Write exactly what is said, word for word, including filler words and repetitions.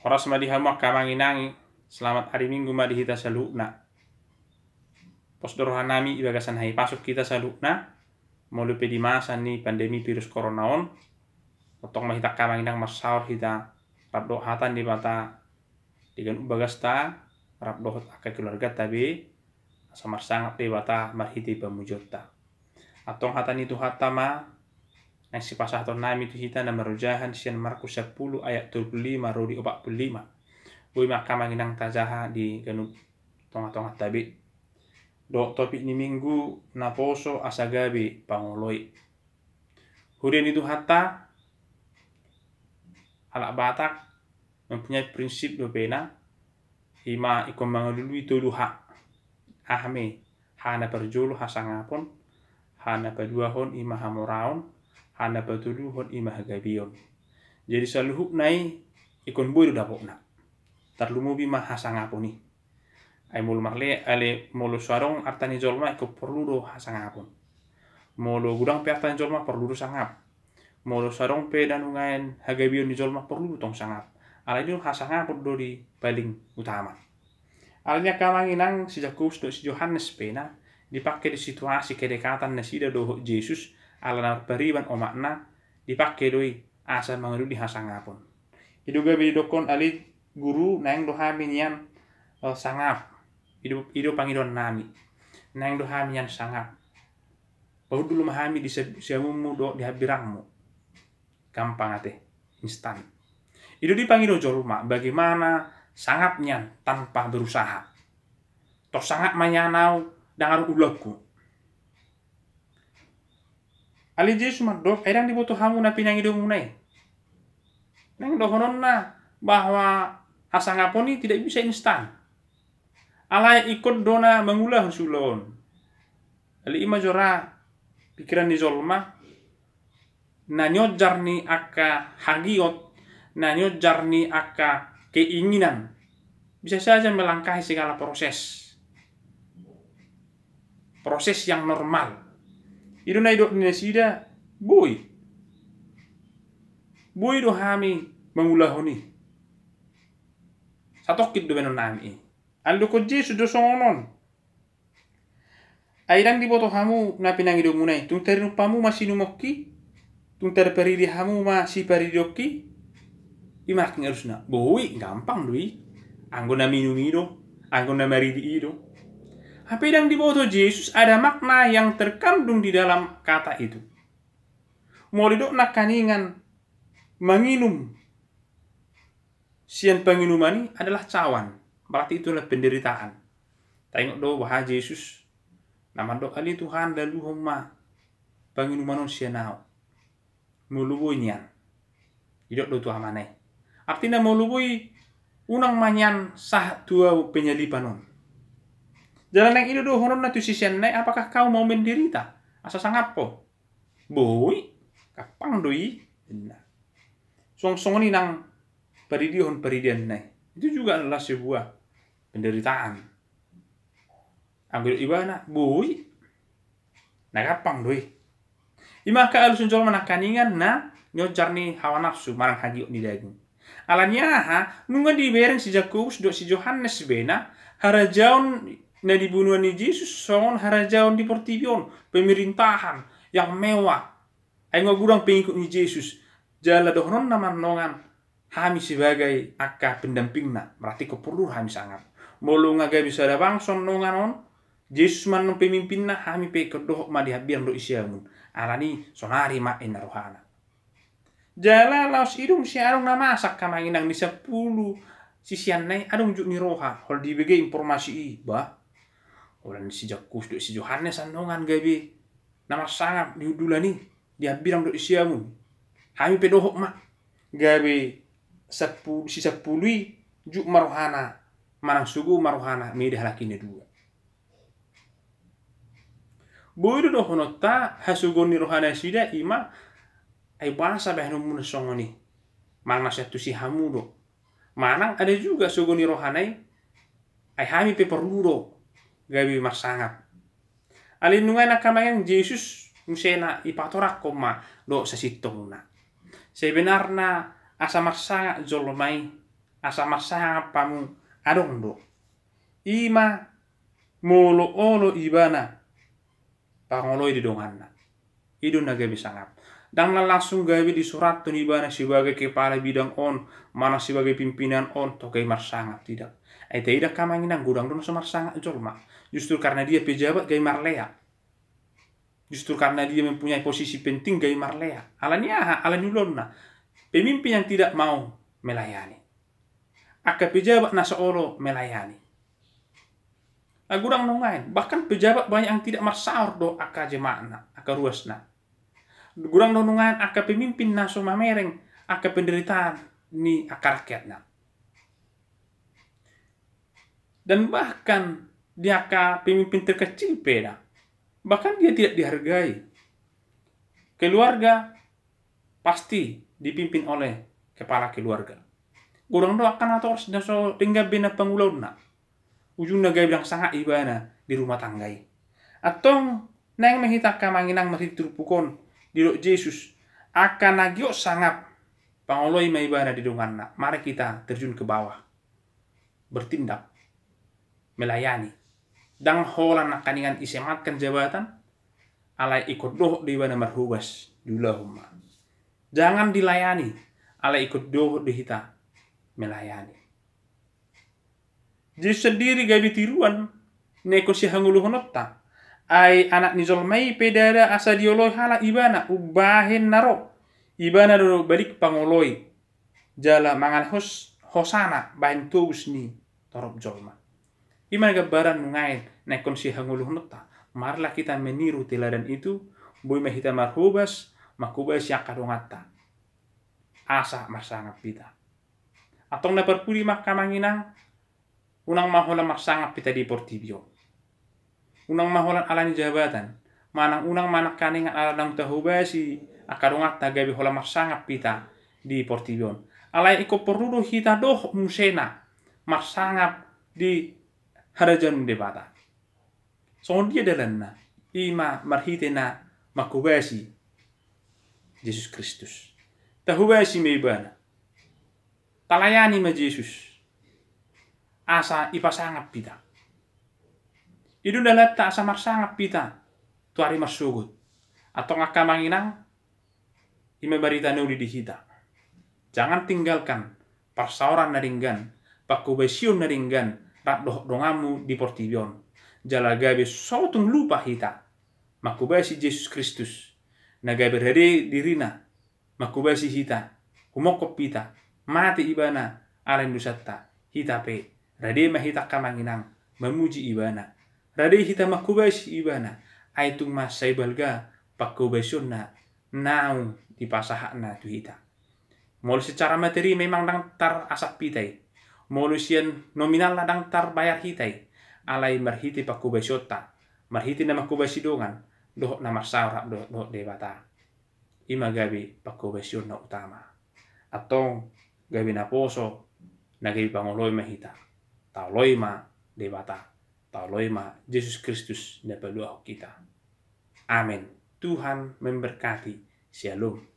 Horas ma di hamu angka amang inang i, selamat ari Minggu ma di hita saluhutna. Pos do rohanami di bagasan hahipason hita saluhutna, molo pe di masa ni pandemi virus corona on, tongtong ma hita angka amang inang marsaor hita rap dohot hata ni Debata di ganup bagasta, rap dohot angka keluarganta be, asa marsangap Debata marhite pamujionta. Antong hata ni Tuhanta ma naeng sipasahatonnami tu hita na marojahan sian Markus sampulu ayat tolu pulu lima ro di opat pulu lima. Boi ma angka amang inang tajaha di ganup tonga-tonganta be. Dohot topik ni Minggu, naposo asa gabe pangoloi. Huria ni Tuhanta, halak Batak mempunyai prinsip dope na, ima ingkon mangalului tolu H. Aha ma i? H na parjolo hasangapon, H na paduahon ima hamoraon, H na patoluhon ima hagabeon. Jadi saluhutna i ingkon boi do dapotna. Tarlumobi ma hasangapon i. Ai molo marle, ale molo so adong arta ni jolma ingkon porlu do hasangapon. Molo godang pe arta ni jolma porlu do sangap. Molo so adong pe na nuaeng hagabeon ni jolma porlu do tong sangap. Alai do hasangapon do di paling utama. Alani angka amang inang, si Jakobus dohot si Johannes pe na dipangke di situasi kedekatan nasida dohot Jesus, ala na marpariban omakna, dipangke do i asa mangalului hasangapon. I do gabe didokkon ale guru, naeng do hami nian, eh, sangap. I do, i do pangidoannami. Naeng do hami nian sangap. Pahundul ma hami di si-, siamunmu dohot di hambirangmu. Gampang ate, instan. I do dipangido jolma, bagaimana sangap nian tanpa berusaha. Tor sangap ma nian au, ndang adong ulaonku. Ale Jesus mandok, ai ndang diboto hamu na pinangidomuna i? Naeng dohononna bahwa hasangapon i tidak bisa instan. Alai ingkon do na mangulahon siulaon. Ale ima jora pikiran ni jolma, na nionjar ni angka hagiot, na nionjar ni angka keinginan, bisa saja melangkahi segala proses. Proses yang normal. I do na didok ni nasida, boi. Boi do hami mangulahon i. Satongkin do baenonnami i. Alai didokkon Jesus do songon on. Ai ndang diboto hamu na pinangidomuna i? Tung tarinum hamu ma sinumonki? Tung tarparidi hamu ma siparidionki? I ma nangkin alusna. Boi, gampang do i. Anggo na minum i do, anggo na maridi i do. Hape ndang diboto Jesus ada makna yang terkandung di dalam kata itu. Molo didok nangkaningan manginum sian panginuman i adalah cawan, berarti itulah penderitaan. Taingot do boha Jesus na mandok, ale Tuhan, laluhon ma panginuman on sian ahu. Molo boi nian. Didok do tu amana i. Artina molo boi, unang ma nian sahat tu ahu penyaliban on. Jala naeng i do dohononna tu siseanna i, apakah kau mau menderita asa sangap ho? Boi, gampang do i, ninna. Songon-songon i nang paridihon paridianna i. Itu juga adalah sebuah penderitaan. Anggo didok ibana, boi. Na gampang do i. I ma angka alusan jolma nangkaningan na nionjar ni hawa nafsu manang hagiot ni daging. Alani aha, nunga dibereng si Jakobus dohot si Johannes be na harajaon na diboan ni Jesus songon harajaon di portibi on, pemerintahan yang mewah. Ai nunga godang pengikut ni Jesus. Jala dohononna ma annon hami sebagai angka pendampingna, berarti ingkon porlu hami sangap. Molo nunga gabe sada bangso annon, Jesus ma annon pemimpinna, hami pe ingkon dohot ma di hambirang dohot di siamun. Alani sonari ma ninna rohana. Jala laos i do muse adong na masa angka amang inang, di sampulu siseanna i adong jut ni roha, holan dibege informasi i, bah. Holan si Jakobus dohot si Johannes annon gabe na marsangap di hundulan i, di hambirang dohot di siamun. Hami pe dohot ma. Gabe sampulu, si sampulu i jut ma rohana, manang sogo ma rohana mida halak i na dua. Boi do dohononta hasogoon ni rohanasida i ma, ai boasa bahenonmuna songon i? Manang na so antusi hamu do. Manang ada juga sogo ni rohana i, ai hami pe porlu do gabe marsangap. Alai nunga i nangkaningan Jesus muse na ipatorangkon ma dohot sasintongna. Sebenarna asa marsangap jolma i asa marsangap hamu adong do. I ma molo olo ibana pangoloi di donganna. I do na gabe sangap. Ndang na langsung gabe disurathon ibana sebagai kepala bidang on, manang sebagai pimpinan on, tong gabe marsangap, tidak. Ai taida angka amang inang, godang do na so marsangap jolma. Justru karena dia pejabat gabe marlea. Justru karena dia mempunyai posisi penting gabe marlea. Alani aha? Alani ulaonna. Pemimpin yang tidak mau melayani. Angka pejabat na so olo melayani. Ah, godang nuaeng. Bahkan pejabat banyak yang tidak marsaor dohot angka jemaatna, angka ruasna. Godang do nuaeng angka pemimpin na so mamereng angka penderitaan ni angka rakyatna. Dan bahkan di angka pemimpin terkecil pe da, bahkan dia tidak dihargai. Keluarga pasti dipimpin oleh kepala keluarga. Godang do angka natoras na so denggan be na pangulaonna. Ujungna gabe ndang sangap ibana di rumah tangga i. Antong naeng ma hita angka amang inang marhite turpuk on didok Jesus, angka na giot sangap pangoloi ma ibana di donganna. Mari kita terjun ke bawah. Bertindak, melayani. Ndang holan nangkiningan disematkan jabatan, alai ingkon dohot do ibana marhobas, diulahon ma. Jangan dilayani, alai ingkon dohot do hita melayani. Jesus sendiri gabe tiruan na ingkon sihangoluhononta. Ai Anak ni jolma i pe ndada asa dioloi halak ibana, umbahen na ro. Ibana do balik pangoloi jala mangalehon hos-, hosana bahen tobus ni torop jolma. I ma na gambaran nuaeng na ingkon sihangoluhononta. Marilah kita meniru teladan itu, boi ma hita marhobas, manghobasi angka donganta. Asa marsangap hita. Antong na parpudi ma angka amang inang, unang ma holan marsangap hita di portibi on. Unang ma holan alani jabatan, manang unang ma nangkiningan ala naung tahobasi angka donganta gabe holan marsangap hita di portibi on. Alai ingkon porlu do hita dohot musena marsangap di harajaon ni Debata. Songon dia dalanna? I ma marhite na manghobasi Jesus Kristus. Tahobasi ma ibana. Talayani ma Jesus. Asa ipasangap hita. I do dalanta asa marsangap hita tu ari marsogot. Antong angka amang inang, i ma barita na uli di hita. Jangan tinggalkan parsaoran na denggan, panghobasion na denggan rap dohot donganmu di portibi on. Jala gabe so tung lupa hita manghobasi Jesus Kristus, na gabe rade dirina manghobasi hita, humongkop hita, mate ibana ala ni dosanta. Hita pe, rade ma hita angka amang inang mamuji ibana. Rade hita manghobasi ibana, ai tung mansai balga panghobasionna naung dipasahatna tu hita. Molo secara materi memang ndang tarasap hita i, molo sian nominalna ndang tarbayar hita i, alai marhite panghobasionta, marhite na manghobasi dongan dohot na marsaor dohot, dohot Debata. I ma gabe panghobasion na utama. Antong gabe naposo na gabe pangoloi ma hita. Taoloi ma Debata, taoloi ma Jesus Kristus na paluahon hita. Amen. Tuhan memberkati. Syalom.